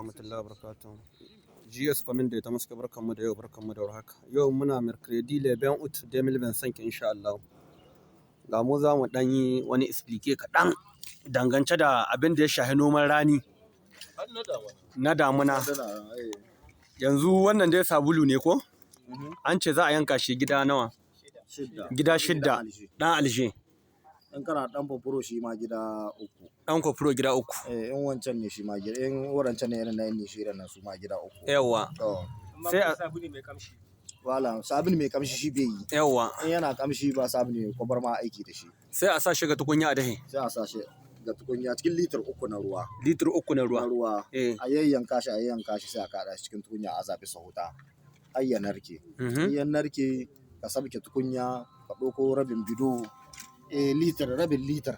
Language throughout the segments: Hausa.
Rahmatullahi wabarakatuh. GS Kwamin da ita masu, barkanmu da yau, barkanmu da warhaka. Yau muna mercredi le 20 août 2025, insha Allah. Ga mu za mu ɗan yi wani explique kaɗan dangance da abin da ya shafi noman rani na damuna. Yanzu wannan dai sabulu ne ko? An ce za a yanka shi gida nawa? Gida shidda. Ɗan Alje. In kana ɗan foforo, shi ma gida uku. Ɗan kwafuro gida uku. Eh, in wancan ne shi ma gida, in wadancan ne irin na yan nishiran nan, su ma gida uku. Yawwa. To, sai a sabulu mai kamshi. Wala sabulu mai kamshi shi bai yi. Yawwa. In yana kamshi ba sabulu ne ko bar ma aiki da shi. Sai a sa shi ga tukunya a dahe. Sai a sa shi ga tukunya cikin litir 3 na ruwa. Litir 3 na Na ruwa. ruwa. Eh. A yayyanka shi, a yayyanka shi, sai a kaɗa shi cikin tukunya a zafi sa wuta. Har ya narke. In ya narke, ka sabke tukunya, ka ɗauko rabin bido, litir, rabin litir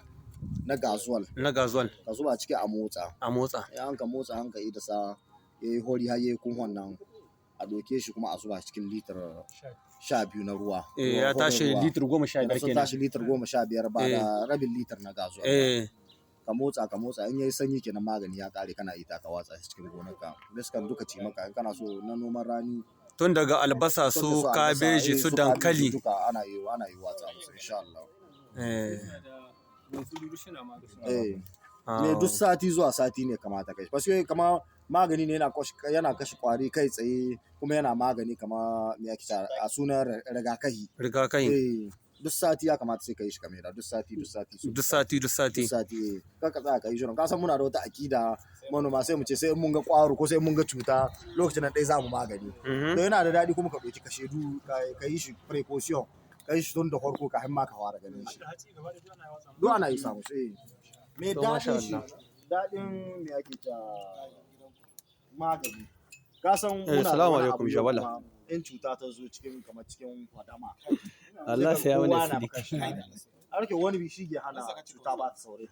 na gazuwal. Na gazuwal. Ka zuba ciki a motsa. A motsa. In an ka motsa, an ka ida sa ya yi hori har ya yi kunhon nan, a ɗauke shi kuma a zuba cikin litir 12 na ruwa. Eh, ya Ruwan tashi ruwa. litir 15 Kenan sun kenan. tashi litir 15 ba da rabin litir na gazuwal ba. Ka motsa, ka motsa, in yayi sanyi kenan magani ya ƙare, kana ita ka watsa shi cikin gonarka. Biskan duka ci maka in kana so na noman rani. Tun daga albasa, tun da su albasa, kabeji, su su dankali. Kabeji duka ana yi watsa musu, insha Allah. Da masu suna magani. Eh. Me duk sati zuwa sati ne kamata kai. Paske kama magani ne yana kashe kwari kai tsaye, kuma yana magani kama me ake cewa a sunan rigakahi. Rigakahi. Eh, duk sati ya kamata sai ka yi shi kamar duk sati, duk sati. Duk sati, duk sati. Duk sati, eh. Kar ka tsaya ka yi shirin. Ka san muna da wata akida manoma, sai mu ce sai in mun ga ƙwaro ko sai in mun ga cuta, lokacin nan ɗaya za mu magani. To, yana da daɗi kuma ka ɗauki kashedu ka yi shi precaution, ka yi shi tun da farko kafin ma ka fara ganin shi. Hatsi gaba da duk ana watsa. Duk ana yi samu eh. Me To, masha daɗin shi, Allah. daɗin me ake ta magani. Ka san Eh, muna da salamu wani alaikum, abu yau Jabala. kuma in cuta ta zo cikin kamar cikin fadama. Allah sai sai ya ka mana kowa na sidi. maka shi. Arke wani bi shi ke hana cuta ba ta saurayi.